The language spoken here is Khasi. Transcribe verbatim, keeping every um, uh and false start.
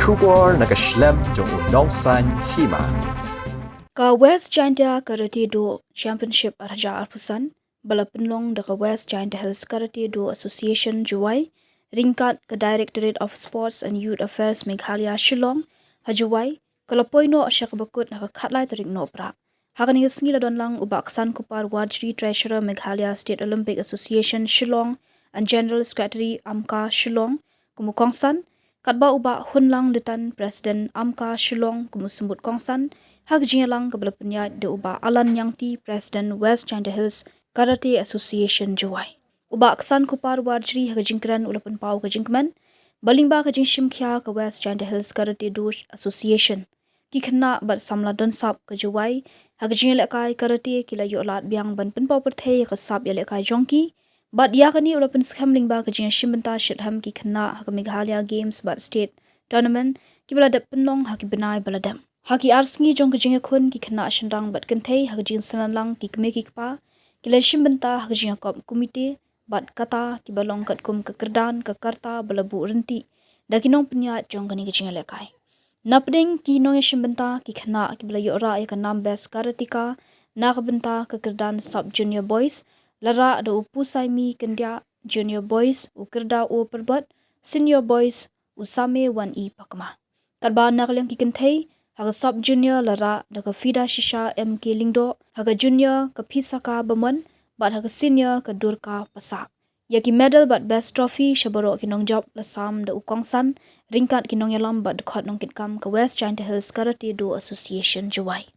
Khubor na ka shlem jong u nongsaiñ hima. Ka West Jaintia Karate Do Championship ar hajar arphew san ba la pynlong da ka West Jaintia Hills Karate Do Association, Jowai, ryngkat ka Directorate of Sports and Youth Affairs Meghalaya, Shillong, ha Jowai, ka la poi noh sha kaba kut ha ka khatlai tarik Nohprah. Ha kane ka sngi la don lang u Bah Ksankupar Warjri, Treasurer Meghalaya State Olympic Association Shillong and General Secretary AMCA Shillong kum u kongsan, katba u Bah Hunlang Litan, President AMCA Shillong kum u symbud kongsan, ha ka jingïalang kaba la pynïaid da u Bah Alan Niangti, President West Jaintia Hills Karate Association Jowai. U Bah Ksankupar Warjri ha ka jingkren u la pynpaw ka jingkmen ba lyngba ka jingshim khia ka West Jaintia Hills Karate Do Association, ki khynnah bad samla donsap ka Jowai ha ka jingïalehkai karate ki la ïoh lad biang ban pynpaw pyrthei ïa ka sap ïalehkai jong ki. Bad ïa kane u la pynskhem lyngba ka jingïashim bynta shitrhem ki khynnah ha ka Meghalaya Games bad State Tournament kiba la dep pynlong ha ki bnai ba la dep. Ha ki ar sngi jong ka jingïakhun, ki khynnah shynrang bad kynthei ha ka jingsynran lang ki kmie ki kpa ki la shim bynta ha ka jingïakop kumite bad kata kiba long katkum ka kyrdan ka karta ba la buh ryntih da ki nongpynïaid jong kane ka jingïalehkai. Napdeng ki nongïashim bynta, ki khynnah kiba la ïoh rah ïa ka nam Best Karateka na ka bynta ka kyrdan Sub Junior Boys la rah da u Pusaimi Kyndiah, Junior Boys u Kyrda O Pyrbot, Senior Boys u Same Wan E Pakma. Katba na ka liang ki kynthei, ha ka Sub Junior la rah da ka Fida Shisha M K Lyngdoh, ha ka Junior ka Phisaka Bamon bad ha ka Senior ka Durga Passah. Ïa ki medal bad Best Trophy sha baroh ki nongjop la sam da u kongsan ryngkat ki nongïalam bad dkhot nongkitkam ka West Jaintia Hills Karate Do Association, Jowai.